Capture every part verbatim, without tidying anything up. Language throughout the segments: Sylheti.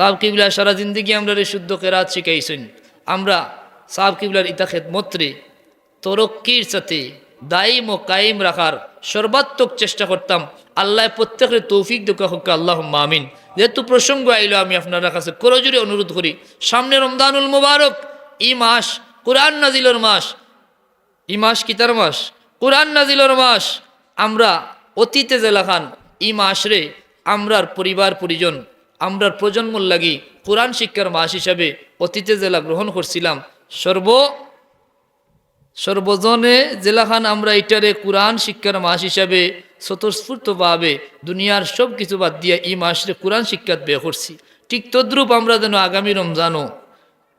সাব কিবলা সারা জিন্দেগি আমরারে শুদ্ধ কেরাত শিখাইছইন। আমরা সাব কিবলার ইতা খেদমতরে তরক্কির সাথে দাইম ও কায়েম রাখার সর্বাত্মক চেষ্টা করতাম। আল্লায় প্রত্যেকরে তৌফিক দেউক্কা, কউক্কা আল্লাহুম্মা আমিন। যেহেতু প্রসঙ্গ আইলো, আমি আপনারার কাছে করজোড়ে অনুরোধ করি, সামনে রমজানুল মুবারক, ই মাস কুরআন নাজিলর মাস, ই মাস কিতার মাস? কুরআন নাজিলর মাস। আমরা অতীতে যেলাখান ই মাসরে আমরার পরিবার পরিজন, আমরার প্রজন্মর লাগি কুরআন শিক্ষার মাস হিসাবে অতীতে যেলা গ্রহণ করছিলাম, সর্ব সর্বজনে যেলাখান আমরা ইটারে কুরআন শিক্ষার মাস হিসাবে স্বতঃস্ফূর্তভাবে দুনিয়ার সব কিছু বাদ দিয়া ই মাসরে কুরআন শিক্ষাত ব্যয় করছি, ঠিক তদ্রূপ আমরা যেন আগামী রমজানও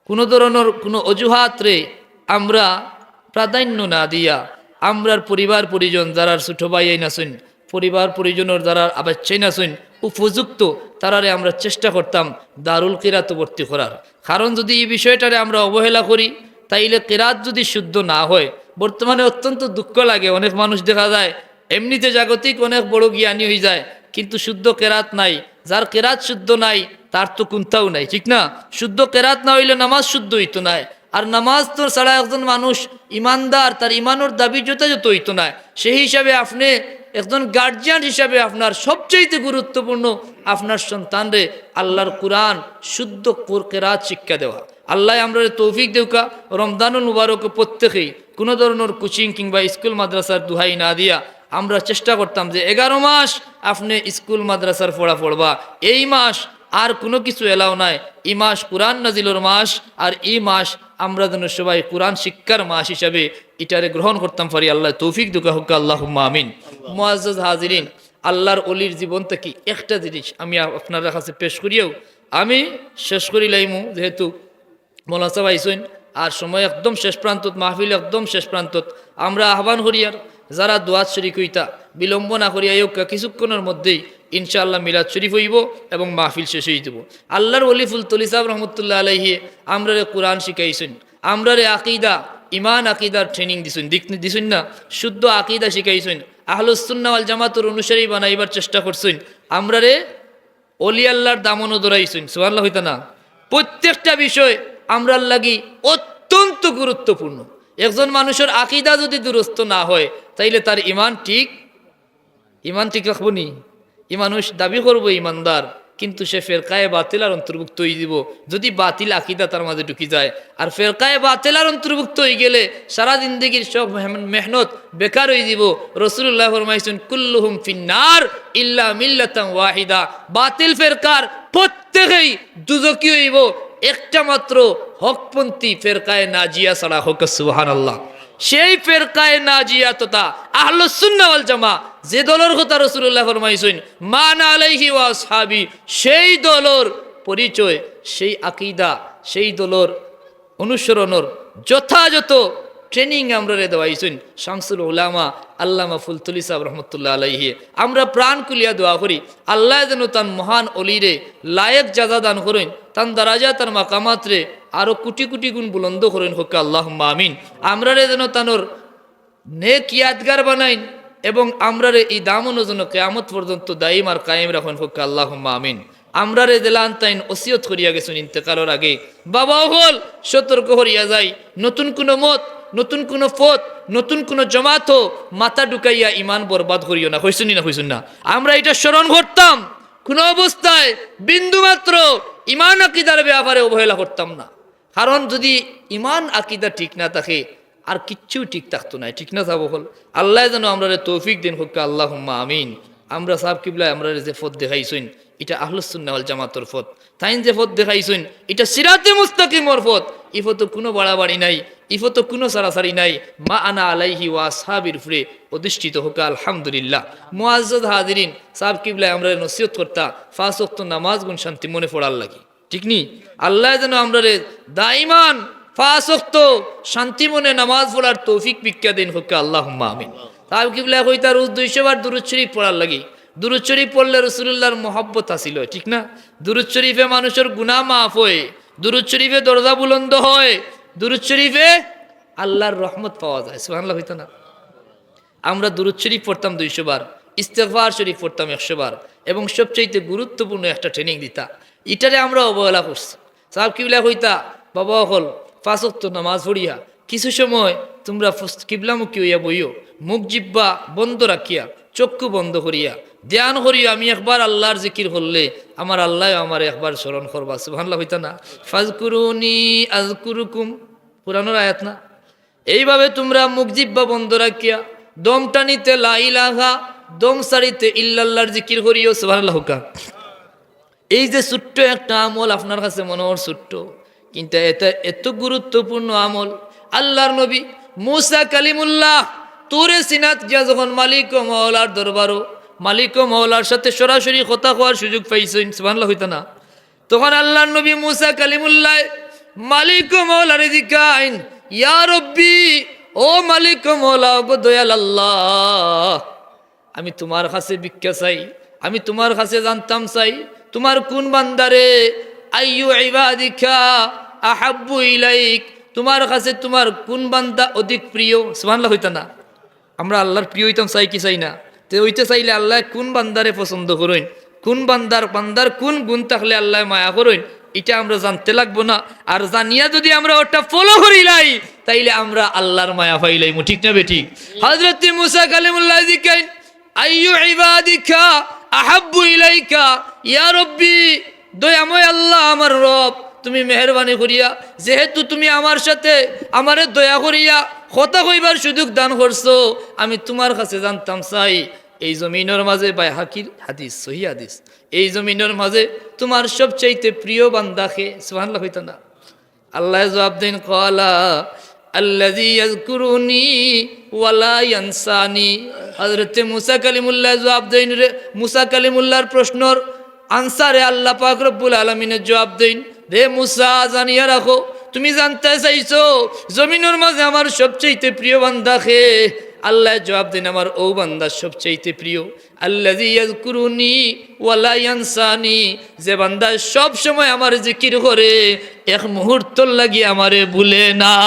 কুনু ধরনর কুনু অজুহাতরে আমরা প্রাধান্য না দিয়া আমরার পরিবার পরিজন, যারার ছোট ভাইয়াইন আছইন, পরিবার পরিজনর যারার আবাচ্চাইন আছইন, উপযুক্ত, তারারে আমরা চেষ্টা করতাম দারুল কিরাতো ভর্তি করার। কারণ যুদি ই বিষয়টারে আমরা অবহেলা করি, তাইলে কিরাত যুদি শুদ্ধ না হয়, বর্তমানে অত্যন্ত দুঃখ লাগে। অনেক মানুষ দেখা যায় এমনিতে জাগতিক অনেক বড় জ্ঞানী অইযায়, কিন্তু শুদ্ধ কিরাত নাই। যার কিরাত শুদ্ধ নাই, তার তো কুন্তাও নাই, ঠিক না? শুদ্ধ কিরাত না অইলে নামাজ শুদ্ধ অইতো নায়। আর নামাজ তো ছাড়া একজন মানুষ ইমানদার, তার ইমানর দাবি যথাযথ অইতো নায়। সেই হিসাবে আপনে একজন গার্জিয়ান হিসাবে আপনার সবচাইতে গুরুত্বপূর্ণ আপনার সন্তানরে আল্লার কুরআন শুদ্ধ কুর-, কিরাত শিক্ষা দেওয়া। আল্লায় আমরারে তৌফিক দেউক্কা, রমজানুল মুবারকো প্রত্যেকেই কুনু ধরনর কোচিং কিংবা স্কুল মাদ্রাসার দুহাই না দিয়া আমরা চেষ্টা করতাম যে এগারো মাস আপনে স্কুল মাদ্রাসার পড়া পড়বা, এই মাস আর কুনু কিছু এলাও নাই, ই মাস কুরআন নাজিলর মাস, আর ই মাস আমরা যেন সবাই কুরআন শিক্ষার মাস হিসাবে ইটারে গ্রহণ করতাম পারি। আল্লায় তৌফিক দেউক্কা, কউক্কা আল্লাহুম্মা আমিন। মুআজ্জাজ হাজিরিন, আল্লার অলির জীবন থাকি একটা জিনিস আমি আ-, আপনারার কাছে পেশ করিয়াউ আমি শেষ করিলাইমু, যেহেতু মৌলানা সাব আইছইন, আর সময় একদম শেষ প্রান্তত, মাহফিল একদম শেষ প্রান্তত। আমরা আহ্বান করিয়ার যারা দোয়াত শরিক অইতা, বিলম্ব না করিয়া আউক্কা, কিছুক্ষণর মধ্যেই ইনশাআল্লাহ মিলাদ শরিফ অইবো এবং মাহফিল শেষ অইযিবো। আল্লার অলি ফুলতলি সাব রহমতুল্লাহ আলাইহি আমরারে কুরআন শিখাইছইন, আমরারে আকিদা, ইমান আকিদার training দিছইন, দিক-, দিছইন না, শুদ্ধ আকিদা শিখাইছইন, আহলুস সুন্নাহ ওয়াল জামাতর অনুসারী বানাইবার চেষ্টা করছইন, আমরারে অলি আল্লার দামনও ধরাইছইন, সুবহানাল্লাহ কইতা না? প্রত্যেকটা বিষয় আমরার লাগি অত্যন্ত গুরুত্বপূর্ণ। একজন মানুষর আকিদা যুদি দুরস্ত না হয়, তাইলে তার ইমান ঠিক, ইমান ঠিক রাখবো নি? ই মানুষ দাবি করবো ইমানদার, কিন্তু সে ফেরকায়ে বাতিলার অন্তর্ভুক্ত অইযিবো, যুদি বাতিল আকিদা তার মাঝে ঢুকি যায়। আর ফেরকায়ে বাতিলার অন্তর্ভুক্ত অইগেলে সারা জিন্দেগির সব মেহন-, মেহনত বেকার অইযিবো। রাসুলুল্লায় ফরমাইছইন, "কুল্লুহুম ফিন্নার ইল্লা মিল্লাতান ওয়াহিদা।" বাতিল ফেরকার প্রত্যেকেই দুজখি অইবো, একটা মাত্র হকপন্থী ফেরকায়ে নাজিয়া ছাড়া। কউক্কা সুবহানাল্লাহ। সেই ফেরকায়ে নাজিয়া তথা আহলুস সুন্নাহ ওয়াল জামা, যে দলর কথা রাসুলুল্লায় ফরমাইছইন, "মা আনা আলাইহি ওয়া আসহাবি", সেই দলর পরিচয়, সেই আকিদা, সেই দলর অনুসরণর যথাযথ training আমরারে দেওয়াইছইন শামসুল উলামা আল্লামা ফুলতলি সাব রহমতুল্লাহ আলাইহি। আমরা প্রাণ খুলিয়া দোয়া করি, আল্লায় যেন তান মহান অলিরে লায়েক জাযা দান করইন, তান দারাজাত আর মাকামাতরে আরো কোটি কোটি গুণ বুলন্দ করইন, কউক্কা আল্লাহুম্মা আমিন। আমরারে যেন তানর নেক ইয়াদগার বানাইন এবং আমরারে ই দামনও যেন কিয়ামত পর্যন্ত দাইম আর কায়েম রাখইন, কউক্কা আল্লাহুম্মা আমিন। আমরারে যেলান তাইন ওসিয়ত করিয়া গেছইন ইন্তেকালর আগে, বাবা অকল, সতর্ক করিয়া যাই, নতুন কুনু মত, নতুন কুনু পথ, নতুন কুনু জমাতো মাথা ঢুকাইয়া ইমান বরবাদ করিও না, কইছইন নি না কইছইন না? আমরা ইটা স্মরণ করতাম, কুনু অবস্থায় বিন্দুমাত্র ইমান আকিদার ব্যাপারে অবহেলা করতাম না। কারণ যুদি ইমান আকিদা ঠিক না থাকে, আর কিচ্ছু ঠিক থাকতো নায়, ঠিক না সাব অকল? আল্লায় যেন আমরারে তৌফিক দেইন, কউক্কা আল্লাহুম্মা আমিন। আমরা সাব কিবলায় আমরারে যে পথ দেখাইছইন, ইটা আহলুস সুন্নাহ ওয়াল জামাতর পথ। তাইন যে পথ দেখাইছইন, ইটা সিরাতে মুস্তাকিমর পথ। ই পথো কুনু বাড়াবাড়ি নাই, ই পথো কুনু ছাড়াছাড়ি নাই। মা আনা আলাইহি ওয়া আসহাবির উপরে অধিষ্ঠিত, কউক্কা আলহামদুলিল্লাহ। মুআজ্জাজ হাজিরিন, সাব কিবলায় আমরারে নসিহত করতা পাঁচ ওয়াক্ত নামাজ গুন শান্তি মনে পড়ার লাগি। ঠিক নি? আল্লায় যেন আমরারে দাইমান পাঁচ ওয়াক্ত শান্তি মনে নামাজ পড়ার তৌফিক ভিক্ষা দেইন, কউক্কা আল্লাহুম্মা আমিন। সাব কিবলায় কইতা রোজ দুইশো বার দুরুদ শরিফ পড়ার লাগি। দুরুদ শরিফ পড়লে রাসুলুল্লার মহব্বত হাসিল অয়, ঠিক না? দুরুদ শরিফে মানুষর গুনা মাফ অয়, দুরুদ শরিফে দরজা বুলন্দ অয়, দুরুদ শরিফে আল্লার রহমত পাওয়া যায়। সুবহানাল্লাহ কইতা না? আমরা দুরুদ শরিফ পড়তাম দুইশো বার, ইস্তেগফার শরিফ পড়তাম একশো বার, এবং সবচাইতে গুরুত্বপূর্ণ একটা training দিতা। ইটারে আমরা অবহেলা করছি। সাব কিবলা কইতা, "বাবা অকল, পাঁচ ওয়াক্ত নামাজ পড়িয়া কিছু সময় তুমরা ফুস-, কিবলামুখী অইয়া বইও, মুখ জিব্বা বন্ধ রাখিয়া, চক্ষু বন্ধ করিয়া ধ্যান করিও, আমি একবার আল্লার জিকির করলে আমার আল্লায়ও আমারে একবার স্মরণ করবা।" সুবহানাল্লাহ কইতা না? "ফাজকুরুনি আজকুরুকুম", কুরআনর আয়াত না? এইভাবে তুমরা মুখ জিব্বা বন্ধ রাখিয়া দম টানিতে লা ইলাহা, দম ছাড়িতে ইল্লাল্লাহর জিকির করিও। সুবহানাল্লাহ কউক্কা। এই যে ছোট্ট একটা আমল আপনার কাছে মনে অর ছোট্ট, কিন্তু এটা এত গুরুত্বপূর্ণ আমল। আল্লার নবী মুসা কালিমুল্লাহ তুরে সিনাত গিয়া যখন মালিক ও মাওলার দরবারো, মালিক ও মাওলার সাথে সরাসরি কথা কওয়ার সুযোগ পাইছইন, সুবহানাল্লাহ কইতা না? তখন আল্লার নবী মুসা কালিমুল্লায় মালিক ও মাওলারে জিকাইন, "ইয়া রব্বি, ও মালিক ও মাওলা, ও গো দয়াল আল্লাহ, আমি তুমার কাছে ভিক্ষা চাই, আমি তুমার কাছে জানতাম চাই, তুমার কুন বান্দারে, আইয়ু ইবাদিকা আহাব্বু ইলাইক, তুমার কাছে তুমার কুন বান্দা অধিক প্রিয়?" সুবহানাল্লাহ কইতা না? আমরা আল্লার প্রিয় অইতাম চাই কি চাই না? তে অইতে চাইলে আল্লায় কুন বান্দারে পছন্দ করইন, কুন বান্দার, বান্দার কুন গুণ থাকলে আল্লায় মায়া করইন, ইটা আমরা জানতে লাগবো না? আর জানিয়া যুদি আমরা ওটা follow করিলাই, তাইলে আমরা আল্লার মায়া পাইলাইমু, ঠিক না বেঠিক? হযরতে মুসা কালিমুল্লায় জিকাইন, "আইয়ু ইবাদিকা আহাব্বু ইলাইকা, ইয়া রব্বি, দয়াময় আল্লাহ, আমার রব, তুমি মেহেরবানি করিয়া, যেহেতু তুমি আমার সাথে, আমারে দয়া করিয়া কথা কইবার সুযোগ দান করছো, আমি তুমার কাছে জানতাম চাই, এই জমিনর মাঝে", বাইহাকির হাদিস, সহি হাদিস, "এই জমিনর মাঝে তুমার সবচাইতে প্রিয় বান্দা কে?" সুবহানাল্লাহ কইতা না? আল্লায় জবাব দেইন, "ক্বালা আল্লাযী ইয়াযকুরুনি ওয়া লা ইয়ানসানি।" হযরতে মুসা কালিমুল্লায় জবাব দেইন, রে, মুসা কালিমুল্লার প্রশ্নর আনসারে আল্লাহ পাক রব্বুল আলামিনে জবাব দেইন, "রে মুসা, জানিয়া রাখো, তুমি জানতে চাইছো জমিনর মাঝে আমার সবচাইতে প্রিয় বান্দা কে?" আল্লায় জবাব দেইন, "আমার অউ বান্দা সবচাইতে প্রিয়।" আল্লাযী ইয়াযকুরুনি ওয়া লা ইয়ানসানি, যে বান্দা সব সময় আমার জিকির করে, এক মুহূর্তর লাগি আমারে ভুলে না।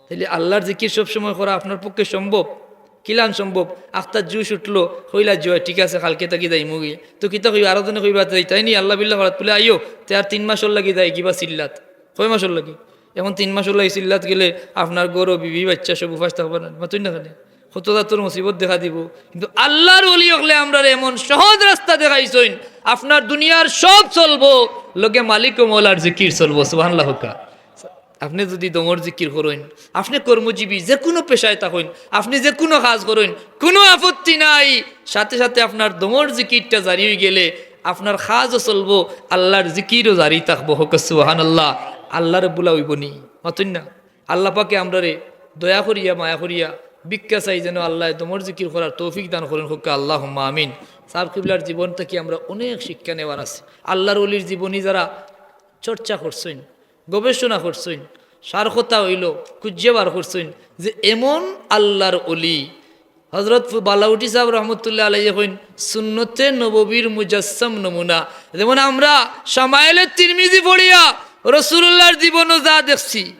তাইলে আল্লার জিকির সব সময় করা আপনার পক্ষে সম্ভব? কিলান সম্ভব? আখতার জুশ উঠলো, কইলা, "জি অয়, ঠিক আছে, কালকে থাকি যাইমুগি।" তো কিতা কইবা? আরো জনে কইবা, "যাইতায় নি, আল্লাহ বিল্লাহ করাত বুলে আইও।" তে আর তিন মাসর লাগি যায়গি বা চিল্লাত। কয় মাসর লাগি? এখন তিন মাসর লাগি চিল্লাত গেলে আপনার ঘরো বিবি বাইচ্চা সব উপাস থাকবা না, মাতইন না কেনে? কত জাতর মুসিবত দেখা দিবো। কিন্তু আল্লার ওলি অকলে আমরারে এমন সহজ রাস্তা দেখাইছইন, আপনার দুনিয়ার সব চলবো, লগে মালিক ও মওলার জিকির চলবো। সুবহানাল্লাহ কউক্কা। আপনে যুদি দমর জিকির করইন, আপনে কর্মজীবী, যেকুনু পেশায় থাকইন, আপনে যেকুনু কাজ করইন, কুনু আপত্তি নাই। সাথে সাথে আপনার দমর জিকিরটা জারি অইগেলে আপনার কাজও চলবো, আল্লার জিকিরও জারি থাকবো। কউক্কা সুবহানাল্লাহ। আল্লারে ভুলা অইবো নি? মাতইন না। আল্লাহ পাকে আমরারে দয়া করিয়া, মায়া করিয়া, ভিক্ষা চাই যেন আল্লায় দমর জিকির করার তৌফিক দান করইন, কউক্কা আল্লাহুম্মা আমিন। সাব কিবলার জীবন থাকি আমরা অনেক শিক্ষা নেওয়ার আছে। আল্লার ওলির জীবনী যারা চর্চা করছইন, গবেষণা করছইন, সার কথা অইলো খুঁজিয়া বার করছইন যে এমন আল্লার ওলি, হযরত বালাউটি সাব রহমতুল্লাহ আলাইহি কইন, সুন্নতে নববীর মুজাসসাম নমুনা। যেমন আমরা শামায়েলে তিরমিজি পড়িয়া রসুলুল্লাহর জীবনও যা দেখছি,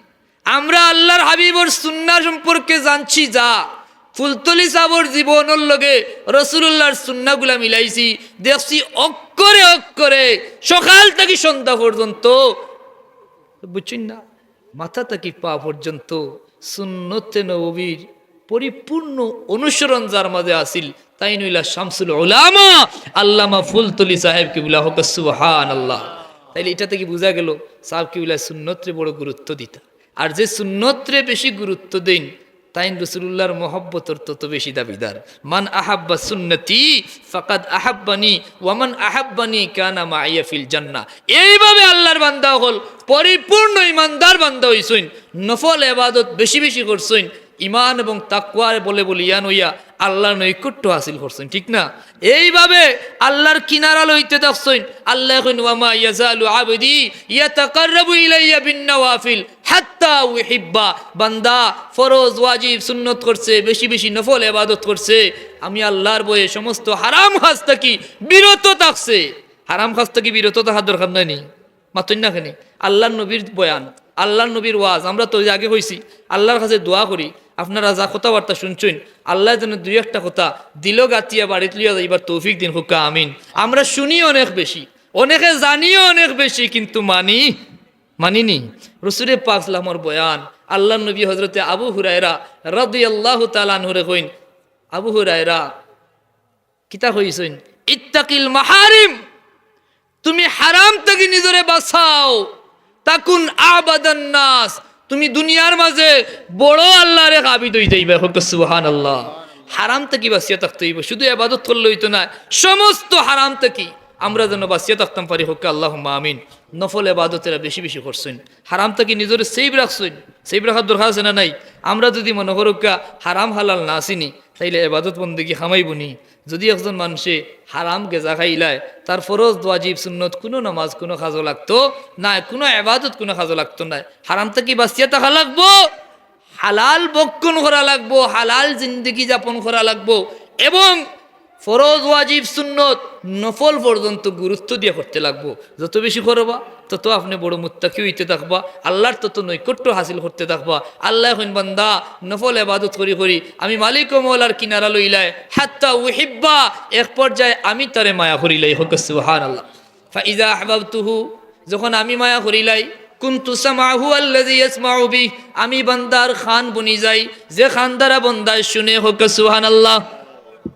আমরা আল্লার হাবিবর সুন্নাহ সম্পর্কে জানছি যা, ফুলতলি সাবর জীবনর লগে রসুলুল্লাহর সুন্নাগুলা মিলাইছি, দেখছি অক্ষরে অক্ষরে সকাল থাকি সন্ধ্যা পর্যন্ত, বুঝছইন না, মাথা থাকি পা পর্যন্ত সুন্নতে নববীর পরিপূর্ণ অনুসরণ যার মাঝে আছিল, তাইন অইলা শামসুল উলামা আল্লামা ফুলতলি সাহেব কিবলা। কউক্কা সুবহানাল্লাহ। তাইলে ইটা থাকি বুঝা গেলো সাব কিবলায় সুন্নতরে বড় গুরুত্ব দিতা। আর যে সুন্নতরে বেশি গুরুত্ব দেইন, তাইন রসুলুল্লাহর মহব্বতর তত বেশি দাবিদার। "মান আহাব্বা সুন্নতি ফাকাদ আহাব্বানি, ওয়া মান আহাব্বানি কানা মাইয়া ফিল জান্নাহ।" এইভাবে আল্লার বান্দা অকল পরিপূর্ণ ইমানদার বান্দা অইছইন, নফল এবাদত বেশি বেশি করছইন, ইমান এবং তাকওয়ার বলে বলিয়ান অইয়া আল্লার নৈকট্য হাসিল করছইন, ঠিক না? এইভাবে আল্লার কিনারা লইতে থাকছইন। আল্লায় কইন, "ওয়া মা ইয়াজালু আবদি ইয়াতাকাররাবু ইলাইয়া বিন নাওয়াফিল হাত্তা উহিব্বা।" বান্দা ফরজ, ওয়াজিব, সুন্নত করছে, বেশি বেশি নফল ইবাদত করছে, আমি আল্লার ভয়ে সমস্ত হারাম কাজ থাকি বিরত থাকছে। হারাম কাজ থাকি বিরত থাকার দরকার নাই নি? মাতইন না কেনে? আল্লার নবীর বয়ান, আল্লার নবীর ওয়াজ। আমরা তো ওই যে আগে কইছি, আল্লার কাছে দোয়া করি, আপনারা যা কথাবার্তা শুনছইন, আল্লায় যেন দুই একটা কথা দিলো গাতিয়া বাড়িত লইয়া যাইবার তৌফিক দিন, কউক্কা আমিন। আমরা শুনি অনেক বেশি, অনেকে জানিও অনেক বেশি, কিন্তু মানি, মানিনি। রসুলে পাক সাল্লামর বয়ান, আল্লার নবী হজরতে আবু হুরায়রা রাদিয়াল্লাহু তাআলা আনহুরে কইন, আবু হুরায়রা, কিতা কইছইন? ইত্তাকিল মাহারিম, তুমি হারাম থাকি নিজরে বাঁচাও। তাকুন আবাদান নাস, তুমি দুনিয়ার মাঝে বড় আল্লার এক আবিদ অই যাইবা। কউক্কা সুবহানাল্লাহ। হারাম থাকি বাঁচিয়া থাকতে অইবো, শুধু এবাদত করলে অইতো নায়, সমস্ত হারাম থাকি আমরা যেন বাঁচিয়া থাকতাম পারি। কউক্কা আল্লাহুম্মা আমিন। নফল এবাদত এরা বেশি বেশি করছইন, হারাম থাকি নিজরে সেভ রাখছইন। সেভ রাখার দরকার আছে না নাই? আমরা যুদি মনো করউক্কা হারাম হালাল না চিনি, তাইলে এবাদত বন্দেগি কামাইবো নি? যুদি একজন মানষে হারাম গেজা খাইলায়, তার ফরজ, ওয়াজিব, সুন্নত কুনু নামাজ কুনু কাজো লাগতো নায়, কুনু এবাদত কুনু কাজো লাগতো নায়। হারাম থাকি বাঁচিয়া থাকা লাগবো, হালাল ভক্ষণ করা লাগবো, হালাল জিন্দেগি যাপন করা লাগবো, এবং ফরজ, ওয়াজিব, সুন্নত, নফল পর্যন্ত গুরুত্ব দিয়া করতে লাগবো। যত বেশি করবা, তত আপনে বড় মুত্তাকি অইতে থাকবা, আল্লার তত নৈকট্য হাসিল করতে থাকবা। আল্লায় কইন, বান্দা, নফল এবাদত করি করি আমি মালিক ও মওলার কিনারা লইলায়, হাত্তা উহিব্বা, এক পর্যায়ে আমি তারে মায়া করিলাই। কউক্কা সুবহানাল্লাহ। ফাইজা আহবাবতুহু, যখন আমি মায়া করিলাই, কুনতু সামাহু আল্লাযী ইয়াসমাউ বিহ, আমি বান্দার কান বনি যাই, যে কান দ্বারা বান্দায় শুনে। কউক্কা সুবহানাল্লাহ।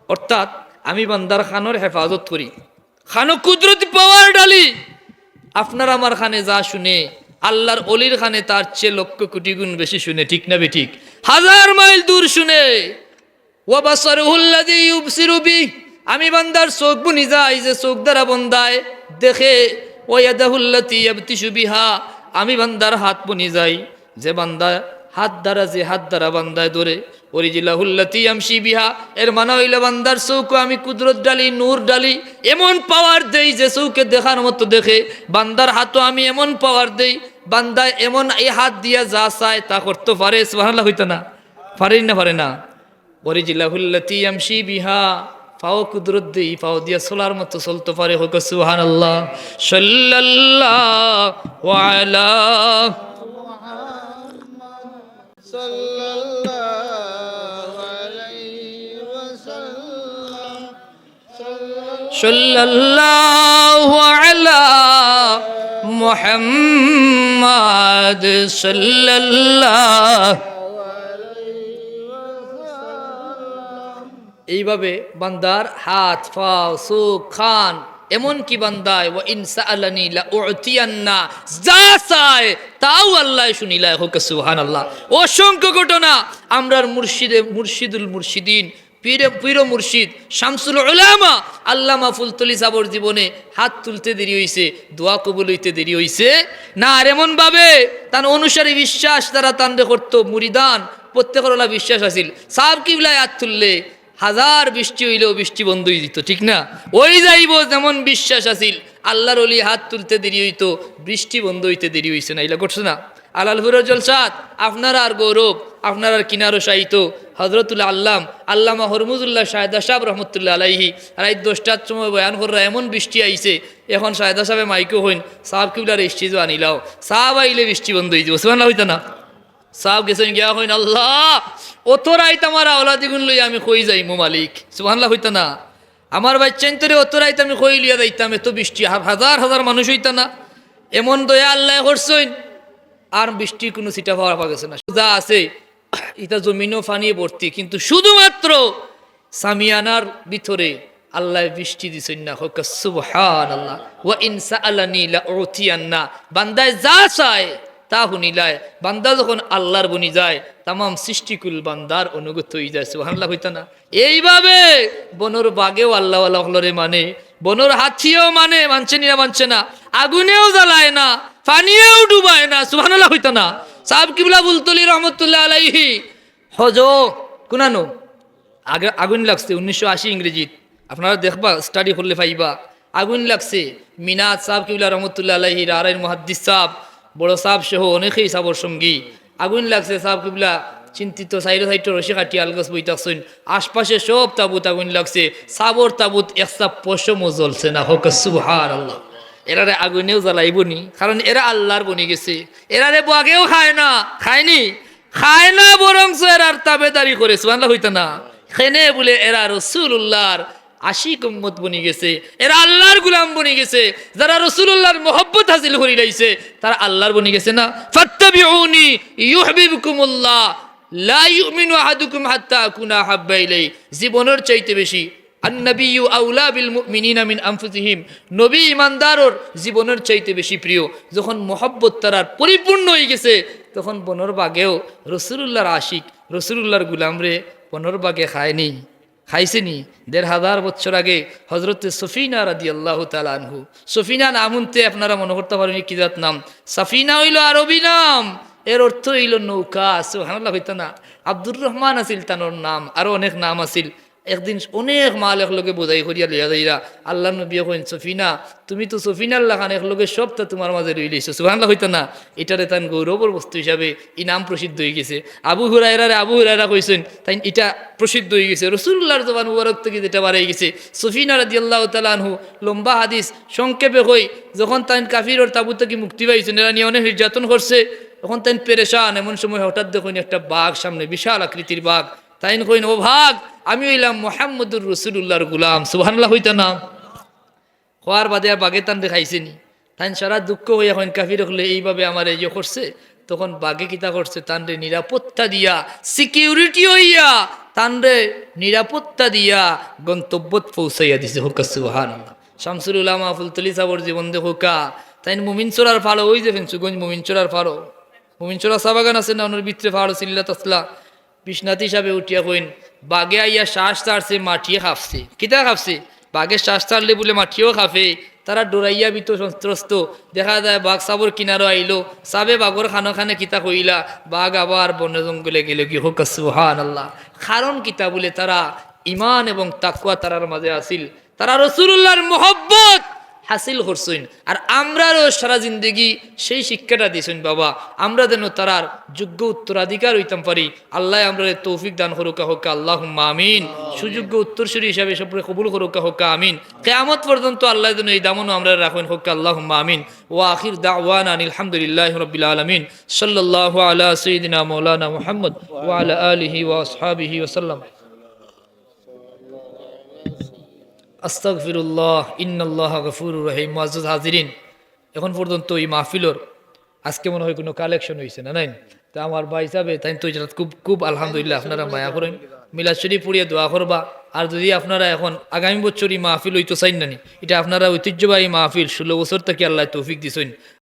অর্থাৎ আমি বান্দার কানর হেফাজত করি, কানো কুদরতি পাওয়ার ঢালি। আপনার আমার কানে যা শুনে, আল্লার অলির কানে তার চেয়ে লক্ষ কোটি গুণ বেশি শুনে, ঠিক না বেঠিক? হাজার মাইল দূর শুনে। ওয়া বাসারুহুল্লাযী ইউবসিরু বিহ, আমি বান্দার চউখ বনি যাই, যে চউখ দ্বারা বান্দায় দেখে। ওয়া ইয়াদাহুল্লাতী ইয়াবতিশু বিহা, আমি বান্দার হাত বনি যাই, যে বান্দায় হাত দ্বারা, যে হাত দ্বারা বান্দায় ধরে। ওয়া রিজলাহুল্লাতী ইয়ামশী বিহা, এর মানে অইলো বান্দার চউখো আমি কুদরত ঢালি, নূর ঢালি, এমন পাওয়ার দেই যে চউখে দেখার মতো দেখে। বান্দার হাতো আমি এমন পাওয়ার দেই, বান্দায় এমন এই হাত দিয়া যা চায় তা করতো পারে। সুবহানাল্লাহ কইতা না? পারে না, পারে না? ওয়া রিজলাহুল্লাতী ইয়ামশী বিহা, পাও কুদরত দেই, পাও দিয়া চলার মতো চলতো পারে। কউক্কা সুবহানাল্লাহ। সাল্লাল্লাহু আলা সাল্লাল্লাহু আলাইহি ওয়াসাল্লাম। সাল্লাল্লাহু আলা মুহাম্মাদ সাল্লাল্লাহু। এইভাবে বান্দার হাত, পাও, চউখ, কান, এমনকি বান্দায়, "ওয়া ইন সাআলানি লা উতিয়ান্না", যা চায় তাও আল্লায় শুনিলায়। কউক্কা সুবহানাল্লাহ। অসংখ্য ঘটনা আমরার মুর্শিদে, মুর্শিদুল মুর্শিদিন, পীরে, পীর ও মুর্শিদ শামসুল উলামা আল্লামা ফুলতলি সাবর জীবনে হাত তুলতে দেরি অইছে, দোয়া কবুল অইতে দেরি অইছে না। আর এমন ভাবে তান অনুসারী বিশ্বাস তারা তানরে করতো, মুরিদান প্রত্যেকর অলা বিশ্বাস আছিল। সাব কিবলায় হাত তুললে হাজার বৃষ্টি অইলেও বৃষ্টি বন্ধ অই যিতো, ঠিক না? অই যাইবো যেমন বিশ্বাস আছিল। আল্লার অলি হাত তুলতে দেরি অইতো, বৃষ্টি বন্ধ অইতে দেরি অইছে না, ইলা ঘটছে না? আলালপুরর জলসাত আপনারার গৌরব, আপনারার কিনারো শায়িত হজরতুল আল্লাম আল্লামা হরমুজুল্লাহ শায়দা সাব রহমতুল্লাহ আলাইহি রাইত দশটার সময় বয়ান কররা, এমন বৃষ্টি আইছে। এখন শায়দা সাবে মাইকো কইন, "সাব কিবলারে স্টেজো আনিলাও, সাব আইলে বৃষ্টি বন্ধ অই যিবো।" সুবহানাল্লাহ কইতা না? সাব গেছইন গিয়া কইন, "আল্লাহ, অত রাইত আমার আওলাদিগুন লইয়া আমি কই যাইমু মালিক?" সুবহানাল্লাহ কইতা না? আমার বাইচ্চাইন্তরে অত রাইত আমি কই লইয়া যাইতাম, এত বৃষ্টি, হা-, হাজার হাজার মানুষ অইতা না? এমন দয়া আল্লায় করছইন, আর বৃষ্টির কুনু ছিটা পাওয়া গেছে না। যা আছে, ইতা জমিনও পানিয়ে ভর্তি, কিন্তু শুধুমাত্র সামিয়ানার ভিতরে আল্লায় বৃষ্টি দিছইন না। কউক্কা সুবহানাল্লাহ। "ওয়া ইন সাআলানি লা উতিয়ান্না।" বান্দায় যা চায়, তা হুনিলায়। বান্দা যখন আল্লার বনি যায়, তামাম সৃষ্টিকুল বান্দার অনুগত অই যায়। সুবহানাল্লাহ কইতা না? এইভাবে বনর বাঘেও আল্লাহওয়ালা অকলরে মানে, বনর হাতিয়েও মানে, মানছে নি না মানছে না? আগুনেও জ্বালায় না, পানিয়েও ডুবায় না। সুবহানাল্লাহ কইতা না? সাব কিবলা ফুলতলি রহমতুল্লাহ আলাইহি হজো কুনানো আগে আগুন লাগছে উনিশশো আশি ইংরেজিত, আপনারা দেখবা, স্টাডি করলে পাইবা। আগুন লাগছে মিনাত সাব কিবলা রহমতুল্লাহ আলাইহি, রারাইর মুহাদ্দিস সাব, বড় সাব সহ অনেকেই সাবর সঙ্গী। আগুন লাগছে, সাব কিবলা চিন্তিত, সাইডো সাইডো রশি কাটি আলগোছ বই থাকছইন। আশপাশে সব তাবুত আগুন লাগছে, সাবর তাবুত এক সাব পশমও জ্বলছে না। কউক্কা সুবহানাল্লাহ। এরারে আগুনেও জ্বালাইবো নি, কারণ এরা আল্লার বনি গেছে। এরারে বাঘেও খায় না, খায়নি? খায় না, বরঞ্চ এরার তাবেদারি করে। সুবহানাল্লাহ কইতা না? কেনে বুলে এরা রসুলুল্লাহর আশিক উম্মত বনি গেছে, এরা আল্লাহর গুলাম বনি গেছে। যারা রসুলুল্লাহর মহব্বত হাসিল করি লাইছে, তারা আল্লাহর বনি গেছে না? ফাত্তাবিউনি ইউহবিবকুমুল্লাহ, লা ইউমিনু আহাদুকুম হাত্তা আকুনা আহাব্বা ইলাইহি। জীবনের চাইতে বেশি, আন্নাবিয়্যু আওলা বিল মুমিনিনা মিন আনফুসিহিম, নবী ইমানদারর জীবনের চাইতে বেশি প্রিয়। যখন মহব্বত তারার পরিপূর্ণ হয়ে গেছে, তখন বনর বাঘেও রসুলুল্লাহর আশিক, রসুলুল্লাহর গুলামরে বনর বাঘে খায়নি, খাইছে নি? দেড় হাজার বছর আগে হজরতে সফিনা রাদিয়াল্লাহু তাআলা আনহু। সফিনা নাম শুনতে আপনারা মনে করতে পারেন, "কি জাত নাম?" সাফিনা হইল আরবি নাম, এর অর্থ হইল নৌকা। সুবহানাল্লাহ কইতা না? আব্দুর রহমান আছিল তানর নাম, আরো অনেক নাম আছিল। একদিন অনেক মাল একলগে বোঝাই করিয়া লইয়া যাইরা। আল্লাহর নবী কইন, "সফিনা, তুমি তো সফিনার লাখান, একলগে সবটা তোমার মাঝে লই লইছো।" সুবহানাল্লাহ কইতা না? এটারে তান গৌরবর বস্তু হিসাবে ইনাম প্রসিদ্ধ হয়ে গেছে। আবু হুরায়রারে আবু হুরায়রা কইছেন, তাইন এটা প্রসিদ্ধ হয়ে গেছে। রসুলুল্লাহর জবান মুবারক থেকে যেটা বাড়াই গেছে। সফিনা রাদিয়াল্লাহু তাআলা আনহু, লম্বা হাদিস, সংক্ষেপে কই, যখন তাইন কাফিরর তাবু থাকি মুক্তি পাইছেন, এরা নিয়ে অনেক নির্যাতন করছে, তখন তাইন পেরেশান। এমন সময় হঠাৎ দেখইন একটা বাঘ সামনে, বিশাল আকৃতির বাঘ। তাইন কইন, "ও বাঘ, আমি হইলাম মুহাম্মদুর রসুলুল্লাহর গুলাম।" সুবহানাল্লাহ কইতা না? খোয়ার বাদে আর বাঘে তানরে খাইছে নি? তাইন সারা দুঃখ হইয়া কইন, "কাফির অকলে এইভাবে আমারে ইয়ে করছে।" তখন বাঘে কিতা করছে? তানরে নিরাপত্তা দিয়া, সিকিউরিটি হইয়া, তানরে নিরাপত্তা দিয়া গন্তব্যত পৌঁছাইয়া দিছে। হোক সুবহানাল্লাহ। শামসুল উলামা ফুলতলি সাবর জীবন দেখউক্কা, তাইন মুমিনছড়ার ফাড়ো, ওই যে ফেঞ্চুগঞ্জ মুমিনছড়ার ফাড়ো, মুমিনছড়া চা বাগান আছে না, ওনার ভিতরে ফাড়ো চিল্লা তসলা। বিশ্বনাথ হিসাবে উঠিয়া কইন, "বাঘে আইয়া শ্বাস ছাড়ছে, মাটিয়ে কাঁপছে।" কিতা কাঁপছে? বাঘে শ্বাস ছাড়লে বুলে মাটিয়েও কাঁপে। তারা ডরাইয়া ভীত সন্ত্রস্ত। দেখা যায় বাঘ সাবর কিনারো আইলো, সাবে বাঘর কানো কানে কিতা কইলা, বাঘ আবার বনে জঙ্গলে গেল গি। হোক সুবহানাল্লাহ। কারণ কিতা বুলে? তারা ইমান এবং তাকওয়া তারার মাঝে আছিল। তারা রসুলুল্লাহর মহব্বত হাসিল করছইন। আর আমরারও সারা জিন্দেগি সেই শিক্ষাটা দিছইন বাবা, আমরা যেন তারার যোগ্য উত্তরাধিকার হইতাম পারি। আল্লাহ আমরারে তৌফিক দান করুকা, হোক আল্লাহুম্মা আমিন। সুযোগ্য উত্তরসূরি হিসাবে সবরে কবুল করুকা, হোক আমিন। কিয়ামত পর্যন্ত আল্লাহ যেন এই দামনও আমরারে রাখইন, হোক আল্লাহুম্মা আমিন। ওয়া আখির দাওয়ানা আনিল হামদুলিল্লাহি রাব্বিল আলামিন। সাল্লাল্লাহু আলা সাইয়্যিদিনা মাওলানা মুহাম্মদ ওয়া আলা আলিহি ওয়া আসহাবিহি ওয়া সাল্লাম। আস্তাগফিরুল্লাহ, ইন্নাল্লাহা গাফুরুর রহিম। মুআজ্জাজ হাজিরিন, এখন পর্যন্ত এই মাহফিলর আজকে মনে হয় কোনো কালেকশন হইছে না, নাই? তো আমার ভাই সাহেব, তাইন তো ইজরাত খুব, খুব আলহামদুলিল্লাহ, আপনারা মায়া করেন, মিলাদ শরীফ পড়িয়া দোয়া করবা। আর যদি আপনারা এখন আগামী বছর এই মাহফিল হইতো চাইন না নি, এটা আপনারা ঐতিহ্যবাহী মাহফিল, ষোলো বছর থাকি আল্লাহ তৌফিক দিছইন,